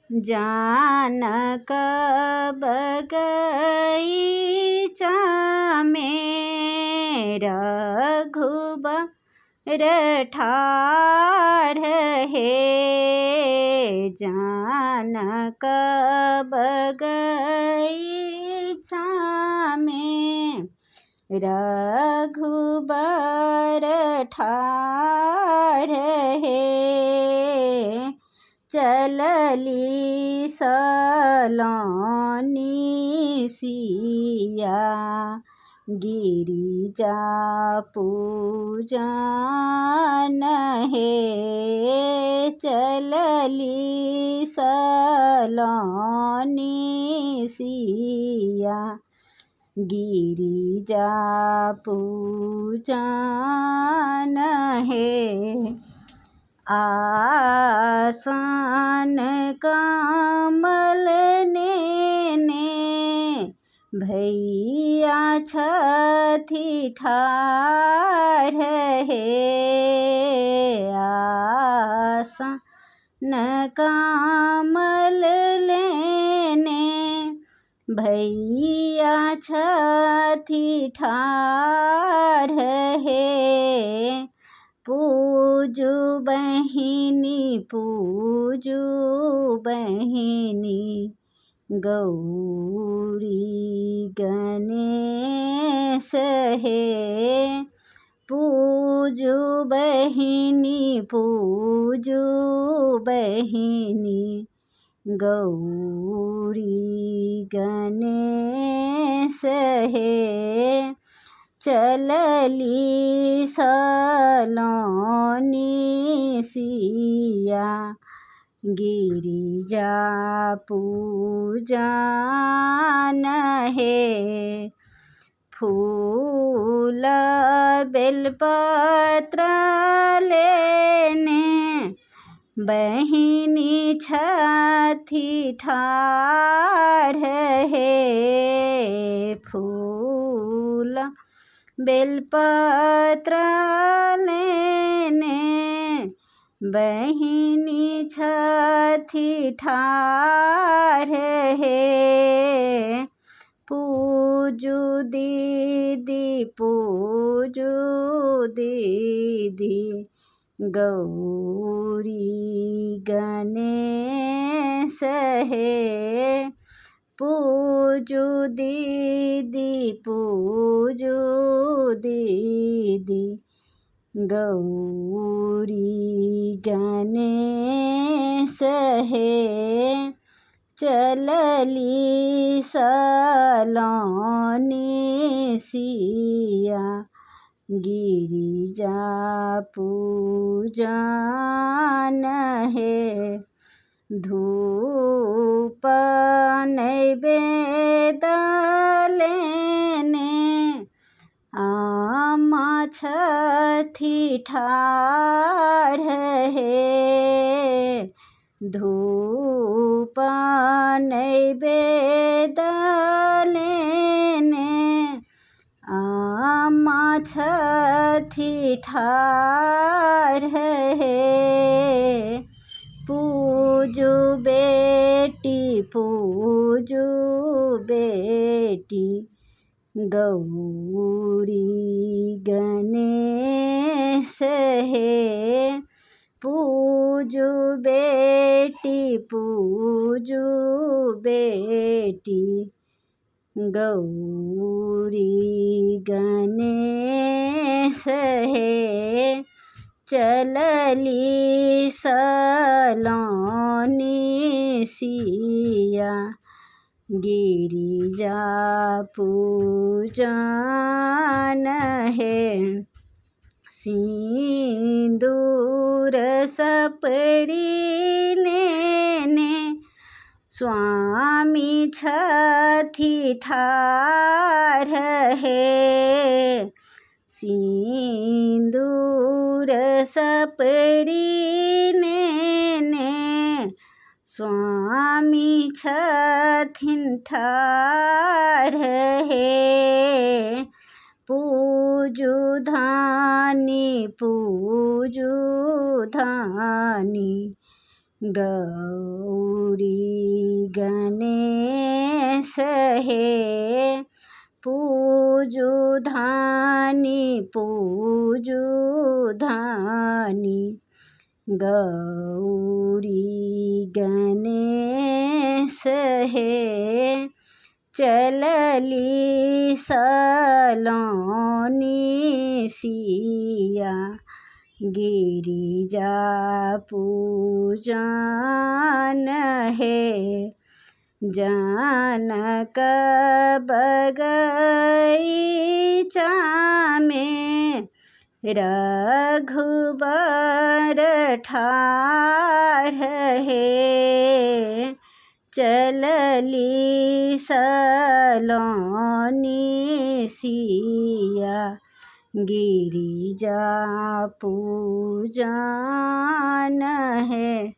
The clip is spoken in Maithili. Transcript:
जानक बगीचामे रघुबर ठाढ़ हे, जानक बगीचामे रघुबर ठाढ़ हे। चलली सलोनी सिया गिरिजा पूजन हे, चलली सलोनी सिया गिरिजा पूजन हे। आसन कमल नेने भैया छथि ठाढ़ हे, आसन कमल लेने भैया छथि ठाढ़ हे। पूजू बहिनी पूजू बहिनी गौरी गणेश हे, पूजू बहिनी पूजू बहिनी गौरी गणेश हे। चलली सलोनी सिया गिरिजा पूजन हे। फूल बेलपत्र लेने बहिनी छथि ठाढ़ हे, फूल बेलपत्र लेने बहिनी छथि ठाढ़ हे। पूजू दीदी पूजू दीदी गौरी गणेश हे, पूजू दीदी पूजू दीदी गौरी गणेश हे। चलली सलोनी सिया गिरिजा पूजन हे। धूप नैवेद्य लेने आमा छथि ठाढ़ हे, धूप नैवेद्य लेने आमा छथि ठाढ़ हे। पूजू बेटी पूजू बेटी गौरी गणेश हे, पूजू बेटी पूजू बेटी गौरी गणेश हे। चलली सलोनी सिया गिरिजा पूजन हे। सिन्दूर सपरी नेने स्वामी छथि ठाढ़ हे, सिन्दूर सपरी नेने स्वामी छथिन ठाढ़ हे। पूजू धानी पूजू धानी गौरी हे। पूजू धानी पूजू धानी गौरी गणेश हे। चलली सलोनी सिया गिरिजा पूजन हे। जनक बगैचामे रघुबर ठाढ़ हे। चलली सलोनी सिया गिरिजा पूजन हे।